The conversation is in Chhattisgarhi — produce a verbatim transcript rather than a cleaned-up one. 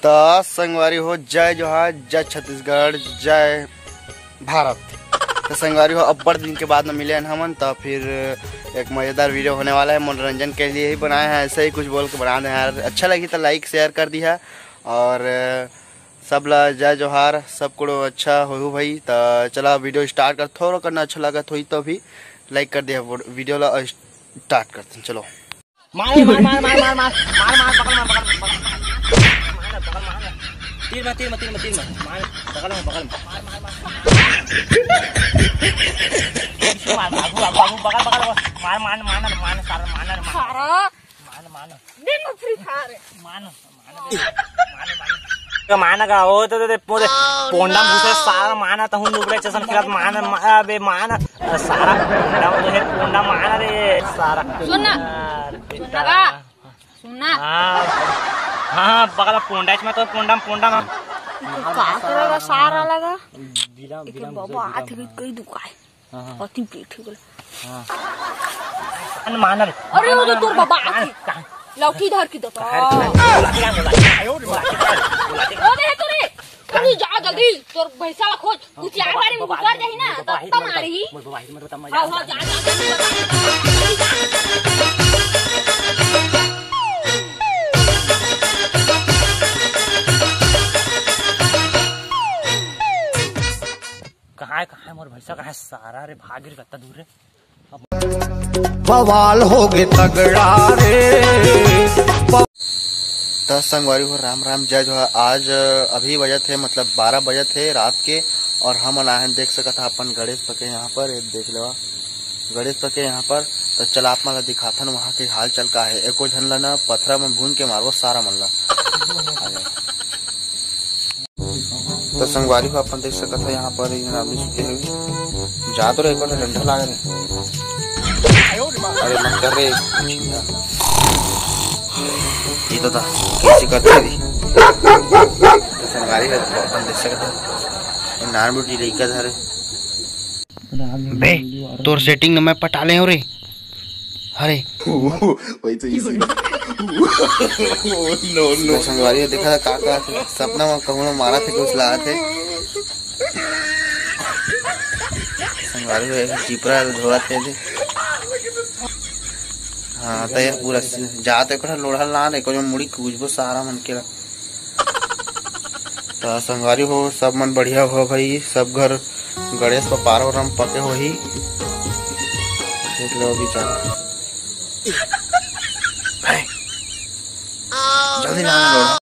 त संगवारी हो, जय जोहार, जय छत्तीसगढ़, जय भारत। त संगवारी हो, अब्बड़ दिन के बाद में मिले हन हमन, त फिर एक मजेदार वीडियो होने वाला है। मनोरंजन के लिए ही बनाए हैं, ऐसे ही कुछ बोल के बना दे हैं यार। अच्छा लगी त लाइक शेयर कर दिहा, और सब ला जय जोहार, सब कुछ अच्छा होहू भाई। त चला वीडियो स्टार्ट कर, थोड़ा करना अच्छा लगत होई तो भी लाइक कर दिहा। वीडियो ला स्टार्ट करते हैं, चलो। मार, मार, मार, मार, मार, मार, मार, मार, बगल मार, बगल मार, बगल मार, मार, बगल मार, तीर मार, तीर मार, तीर मार, तीर मार, मार, बगल मार, बगल मार, मार, मार, मार, मार, आगू, आगू, आगू, बगल, बगल, बगल, मार, मार, मार, मार, सारा, मार, मार, सारा। मार, मार, दिन में फ्री फायर। मार, मार, मार, मार, मार। मार का, ओ, तो, तो, तो, पूरे पोंडा में घुसे सारा, मार, तो हूँ नुबड़े चेसन खेलत, मार, मार, अबे, मार, सारा पोंडा में तो है, पोंडा मार रे, सारा। सुन ना। अरे, सुन ना बा। सुन ना। हाँ, हाँ, बगल पोंडा में तो पोंडा, पोंडा में। का करेगा सारा लगा? बिना, एक बिना बाबा घुसे, हाथ बिना। कई दुखाए। हाँ, हाँ। अति पीठ हो गेल। हाँ। अन मानल। अरे, वो तो तोर बाबा आके लौठी धर के देता। ओ दे तोरे, अरे जा जल्दी, तोर भैंसा ला खोज। कुछ यार बारे में गुजर जाही ना, तब तो मारही। हाँ, हाँ, जा, जा, जल्दी बता। कहाँ है, कहाँ है मोर भैंसा, कहाँ है सारा रे, भाग रे, कत्ता दूर रे। बवाल होगे तगड़ा रे। त संगवारी हो, राम राम, जय जोहार। आज अभी बजत हे, मतलब बारह बजत हे रात के, और हमन आए हन, देख सकत हा अपन गणेश पके यहाँ पर, ये देख लेवा गणेश पके यहाँ पर। त चला आप मन ला दिखाथन वहाँ के हाल चाल का हे। एको झन ला ना पथरा में भून के मारबो सारा मन ला। त संगवारी हो, अपन देख सकत ह, यहाँ पर एक झन आदमी सुते हवे। जा तो रे, एको ठन डंडा लागे रे। अरे मत कर रे। ये तो था, कैसे करते रे? त संगवारी हो, अपन देख सकत ह, नान बुटी लइका धरे। बे, तोर सेटिंग न मैं पटा ले हूँ रे। अरे। वही तो इसी। नो, नो। संगवारी हो, देखा था का, का सपना में कहूँ मारा थे, कुछ लाया थे। संगवारी हो, एक टिपरा धोआ थे दे। हाँ, तो ये पूरा स-, जात एक ठा लोढ़ा लान, एक जो मुड़ी कूदबो सारा मन के ला। त संगवारी हो, सब मन बढ़िया हो भाई, सब घर गणेश बप्पा और राम पके होही। देख लो अभी चल। जल्दी ना लो।